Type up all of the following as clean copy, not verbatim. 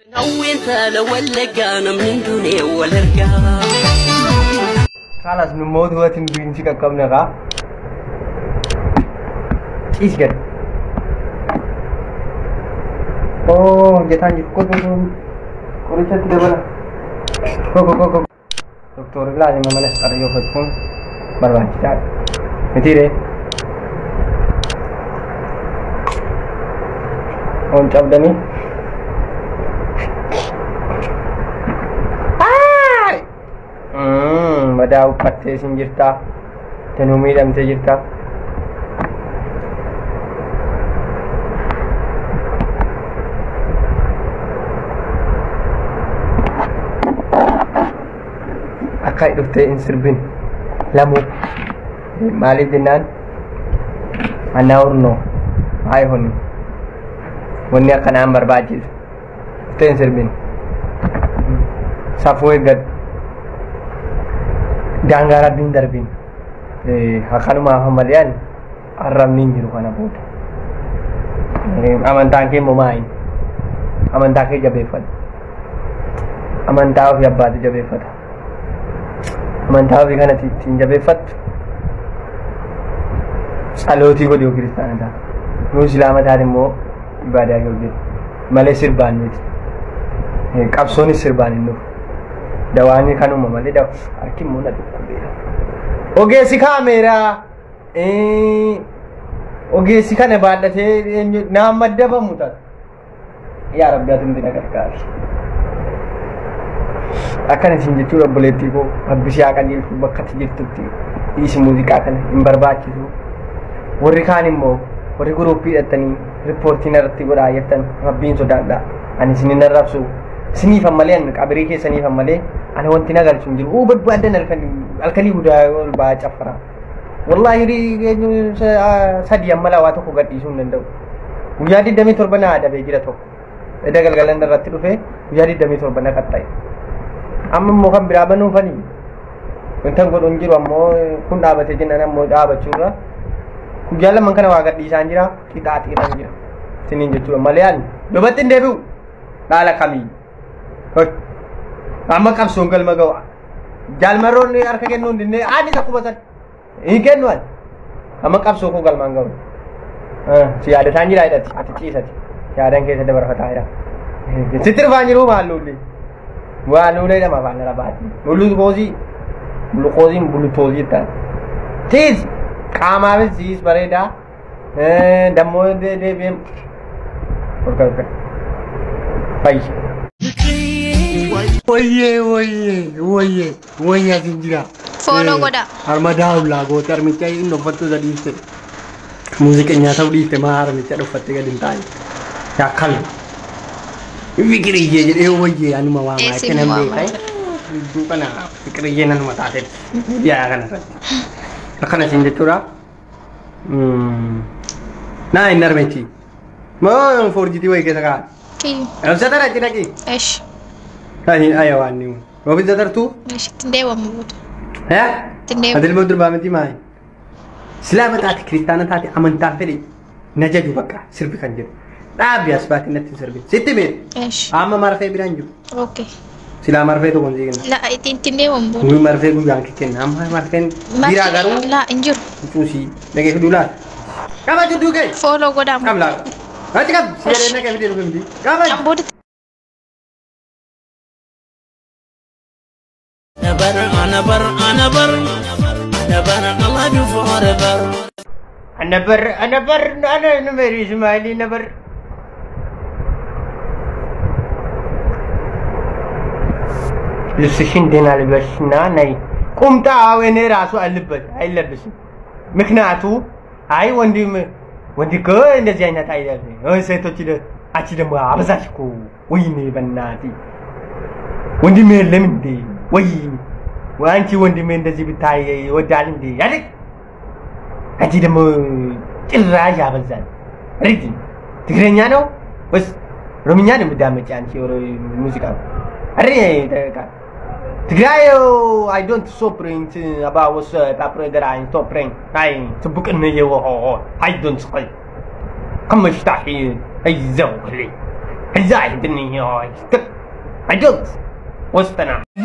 Hawween taala wallaggaa namni hin duune wal argaa. Khalas nu mootu watin du'in si qaqqabne kaa. Ciisi gad. Oo hojjetaan jiru koo koo qorichatti dabala. Koo koo koo. Doktorri laazima mana xarree uffachuun barbaachisaadha. Mitiiree. Oon cabdanii. Madaa uffattee sin jirtaa. Danuu miidhamtee jirtaa. Akka dhuftee hin sirbin lamuu maaliif jennaan anaa urnoo haayihonni wanni akkanaan barbaachisu dhuftee hin sirbin safuu eeggadhu daangaa rabbiin darbiin akkanumaaf malee ani arrabni hin jiru kana booda amantaan kee immoo maayin amantaa kee jabeeffadhu amantaa ofii abbaatu jabeeffata amantaa ofii kanatti ittiin jabeeffattu tsalootii godhi yoo kiristaana taate yoo islaama taate immoo ibaadaa kee hojjetu malee sirbaan miti qabsoonis sirbaan hin dhufu dawaanii kanuma malee harki immoo na dhukkubeera. Ogeessi kaameeraa ogeessi kana baadhatee naan maddabamu taate yaa rabbi ati na gargaari. Akkana isin jechuun obboleettii koo rabbi si haa qajeelchu bakka ati jirtutti dhiisi muuziqaa kana hin barbaachisu. Warri kaan immoo warri guruuppii hidhattanii riippoortiin irratti godhaa jirtan rabbiin sodaadha. Ani isin hin arrabsu. Isiniif ammalee ani qabirii keessaniif ammalee ani wanti na galchu hin jiru. Uu barbaadan halkanii guddaa ol ba'aa caffara. Wallaahi sadii amma lawaa tokko gadhiisuu hin danda'u. Guyyaa 27 na adabee jira tokko. Edda galgalan irratti dhufee guyyaa 27 na qaxxa'e. Amma immoo kan biraa banuufani wanta godhu hin jiru ammoo kun dhaabatee jennaan ammoo dhaabachuurra guyyaa lamaan kana waa gadhiisaan jira qixaa xiiraan jira isiniin jechuudha malee ani duubatti hin deebi'u dhaala kamii amma qabsoon galma ga'u jaalmarroonni harka kennuu hin dinnee anis akkuma san hin kennu ani amma qabsoo koo galmaan ga'u si yaadataan jira hidhati ati ciisati yaadan keessa dabarfataa jira sitti dhufaan jiru maal lulli waa lula jedhama afaan arabaati bulukoozii bulukoosiin bulutoozii jettaan tiis qaamaafis siis bareedaa dammoo deebi'ee olka olka fayyi. Wayyee wayyee wayyee wayyaa sin jira. Fooloo godha. Harma daawulaa goote harmicha inni uffattu isa dhiifte. Muuziqeenyaa ta'uu dhiifte maa harmicha dhuffatte gadi hin taane. Yaakkalu. Fiqiriyyee jedhee wayyee anuma waamaa Eessi akka namni waamaa beekaa. Gidduu kana fiqiriyyee nanuma taate miidiyaa kana irratti. Akkana isin jechuudha. Naa hin harmichi. Moo foorjitii wayii keessa kaa'an. Kiyyu. Ibsa tara achi dhaqi. Esh. Ayi ayi waan ni. Roobin zatartuu? Esh. Ittiin deebamu booda. Haa? Ittiin deebamu. Ati ilmoo durbaa miti maali? Islaama taate kiristaana taate amantaa fedhe na jaju bakka sirbi kan jedhu. Dhaabi as baatee natti hin sirbin. Sitti beeku. Esh. Amma marfee biraan jiru. Okay. Silaa marfee tokko hin kenna. La ittiin deebamu booda. Guyyu marfee guyyaan kenna. Amma marfeen biraa garuu La hin jiru. cuusii dhaqee fiduu laata. Qaba jidduu kee. Fooloo godhaa. Qab laata. Achi qab. Si jedhee naqee fidee dhufe miti. Qaba. Kan booda Anabar anabar anabar anabar I love you forever. Anabar anabar ana numeri Ismailii nabar. ልብስሽን ደህና ልበሽና ነይ። ቁምጣ እኔ ራሱ አልበት አይለብስም። ምክንያቱ አይ ወንድም ወንድ እኮ እንደዚህ አይነት አይደለም። ሴቶች አንቺ ደግሞ አበዛሽ እኮ ወይኔ በእናትህ ወንድሜ የለም እንዴ? ወይ አንቺ ወንድሜ እንደዚህ ብታይ ይወዳል እንዴ? አይደል? አንቺ ደግሞ ጭራሽ አበዛል። ሪቲ ትግረኛ ነው ወይስ ኦሮምኛ ነው የምዳመጪ አንቺ? ሙዚቃ አሬ ትግራይ አይ ዶንት ሶ ፕሪንት አባወስ ፓፕሬደር አይ ሶ ፕሪንት አይ ትቡቅን የወሆ አይ ዶንት ቆይ ከመሽታሒ አይዘው ክሊ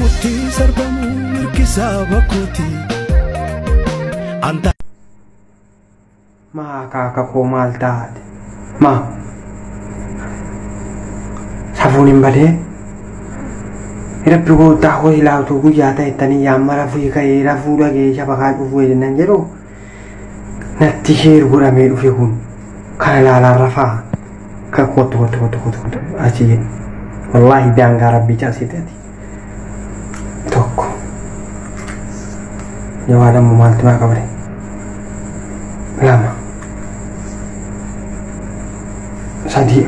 Murtii sarbamuu mirkisaa bakkooti. Anta. Maa akaaka koo maal taate? Maa safuun hin badee? Rabbi gooftaa koo ilaaltu guyyaa ta'ettanii yaamma rafuu ka'ee rafuu dhagee shabakaa dhufuu jennan jedhu natti sheer godhamee dhufe kun kana ilaalaan rafaa ka kottu kottu kottu kottu kottu achi jedhu wallaahi daangaa rabbii cabsite ati tokko jawaa lammu maaltu naa qabde 2 3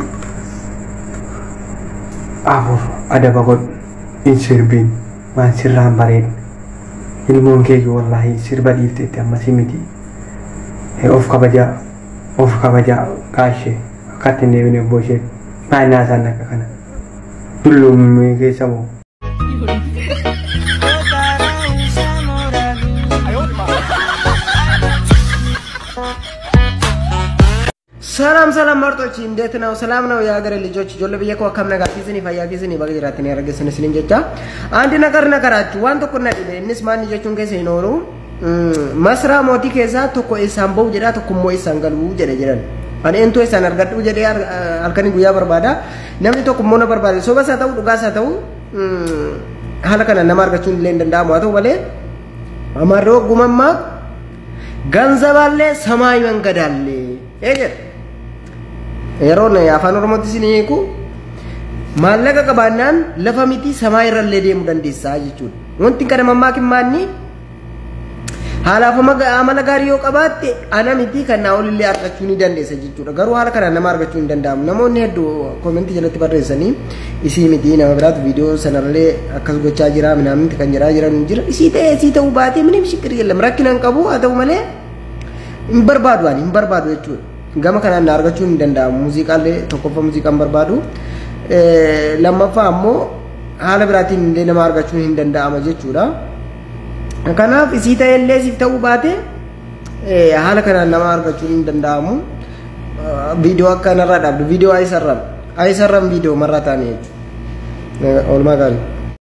4 adaba godhu hin sirbiin waan sirraan bareedu ilmoon keeyyuu wallaahi sirba dhiifteetti ammasii miti of kabajaa gaashee akkatti hin deebine obbo ishee maal isaan akka kana dullummee keessa moo. ሰላም ሰላም መርጦች እንዴት ነው? ሰላም ነው የሀገሬ ልጆች ጆለ ብየኮ አካም ነጋ ኪስኒ ፈያ ኪስኒ በግጅራትን ያረገስን ስልን ጀቻ አንድ ነገር ነገራችሁ ዋን tokko na dhibe innis maal jechuun keessa hin oolu masraa mootii keessaa tokko isaan bahu jedha tokko immoo isaan galu jedhe jedhan ani entuu isaan argadhu jedhee halkanii guyyaa barbaada namni tokko immoo na barbaade soba isaa ta'u dhugaa isaa ta'u haala kana nama argachuun illee hin danda'amu haa ta'u malee amaarri hoggumammaa ገንዘብ አለ ሰማይ መንገድ አለ jedha yeroon afaan oromootti isin hiiku maallaqa qabaannaan lafa miti samaa irrallee deemuu dandeessaa jechuudha. Wanti kana mammaakin haalaaf amala gaarii yoo qabaatte ana miti kan naa olillee argachuu ni dandeessa jechuudha. Garuu haala kanaan nama argachuu hin danda'amu. Namoonni hedduu koomentii jalatti barreessanii isii miti nama biraatu viidiyoo sanarrallee akkas gochaa jira minaaminti kan jedhaa jiran jira. Isii ta'ee isii ta'uu baatee minim shiqqir jedhama rakkina hin qabu haa ta'u malee hin barbaadu ani hin barbaadu jechuudha. Gama kanaan na argachuun hin danda'amu. Muuziqaallee tokkoffaa muuziqaan barbaadu. Lammaffaa ammoo haala biraatiin illee nama argachuun hin danda'ama jechuudha. Kanaaf isii ta'ellee siif ta'uu baate haala kanaan nama argachuun hin danda'amu. Viidiyoo akka kanarraa dhaabdu viidiyoo ayisarram ayisarram viidiyoo marraa ta'anii jechuudha. Oolmaa gaarii.